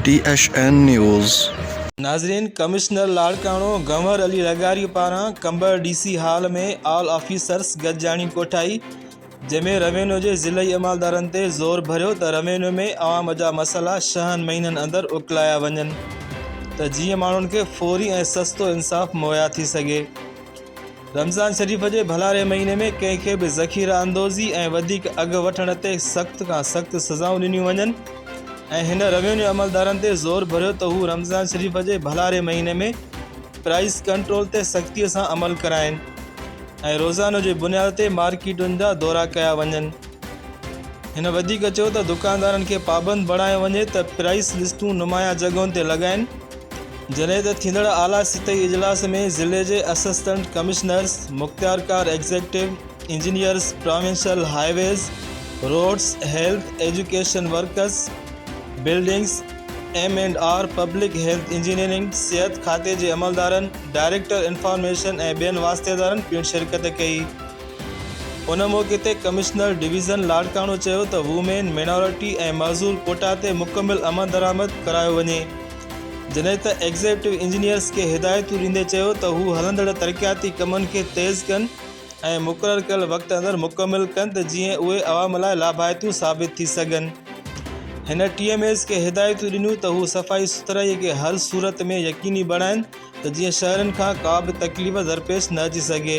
T H N news. ناظرين commissioner Larkana Ganhor Ali لغاري پاران Qambar D C hall ۾ all officers گڏجاڻي ڪوٺائي جنهن ۾ روينيو جي ضلعي عملدارن تي زور ڀريو ته روينيو ۾ عوام جا مسئلا ڇهن مهينن اندر اڪلايا وڃن ته جيئن ماڻهن کي فوري ۽ سستو انصاف مهيا ٿي سگهي. رمضان شريف جي ڀلاري مهيني ۾ ڪنهن کي به ذخيره اندوزي ۽ وڌيڪ اگهه وٺڻ تي سخت کان سخت سزائون ڏنيون وڃن ۽ هن روينيو عملدارن تي زور ڀريو ته هو رمضان شريف جي ڀلاري مهيني ۾ پرائس ڪنٽرول تي سختي سان عمل ڪرائين ۽ روزانو جي بنياد تي مارڪيٽن جا دورا ڪيا وڃن. هن وڌيڪ چيو ته دڪاندارن کي پابند بڻايو وڃي ته پرائس لسٽون نمايان جڳهن تي لڳائين، جڏهن ته ٿيندڙ اعليٰ سطحي اجلاس ۾ ضلعي جي assistant commissioners, mukhtiarkar executive engineers, provincial highways, roads, health, education works, buildings, M and R, public health engineering, صحت کاتي جي عملدارن، ڊائريڪٽر انفارميشن ۽ ٻين واسطيدارن پڻ شرڪت ڪئي. ان موقعي تي ڪمشنر ڊويزن لاڙڪاڻو چيو ته وومين، مينارٽي ۽ معذور ڪوٽا تي مڪمل عملدرآمد ڪرايو وڃي، جڏهن ته ايگزيڪٽو انجنيئرز کي هدايتون ڏيندي چيو ته هو هلندڙ ترقياتي ڪمن کي تيز ڪن ۽ مقرر ڪيل وقت اندر مڪمل ڪن ته جيئن اهي عوام لاء لاڀائتيون ثابت ٿي سگهن. هن ٽي ايم ايز کي هدايتون ڏنيون ته هو صفائي سٿرائي کي هر صورت ۾ يقيني بڻائين ته جيئن شهرين کان ڪا به تڪليف درپيش نه اچي سگهي.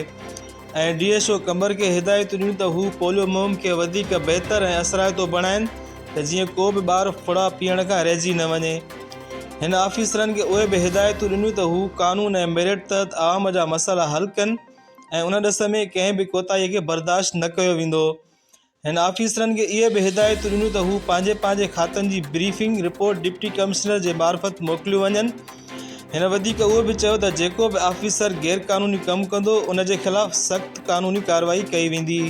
۽ ڊي ايڇ او قمبر کي هدايتون ڏنيون ته هو پوليو مهم کي وڌيڪ بهتر ۽ اثرائتو بڻائين ته جيئن ڪو به ٻار ڦڙا پيئڻ کان رهجي نه وڃي. هن آفيسرن کي اهي به هدايتون ڏنيون ته هو قانون ۽ ميرٽ تحت عوام جا مسئلا حل ڪن ۽ ان ڏس ۾ ڪنهن به ڪوتاهي کي برداشت نه ڪيو ويندو. هن آفيسرن کي اهي به هدايتون ڏنيون ته هو پنهنجي پنهنجي کاتن جي بريفنگ رپورٽ ڊپٽي ڪمشنر جي معرفت موڪليون وڃن. هن وڌيڪ اهو به چيو ته جيڪو به آفيسر غيرقانوني ڪم ڪندو ان جي خلاف سخت قانوني ڪارروائي ڪئي ويندي.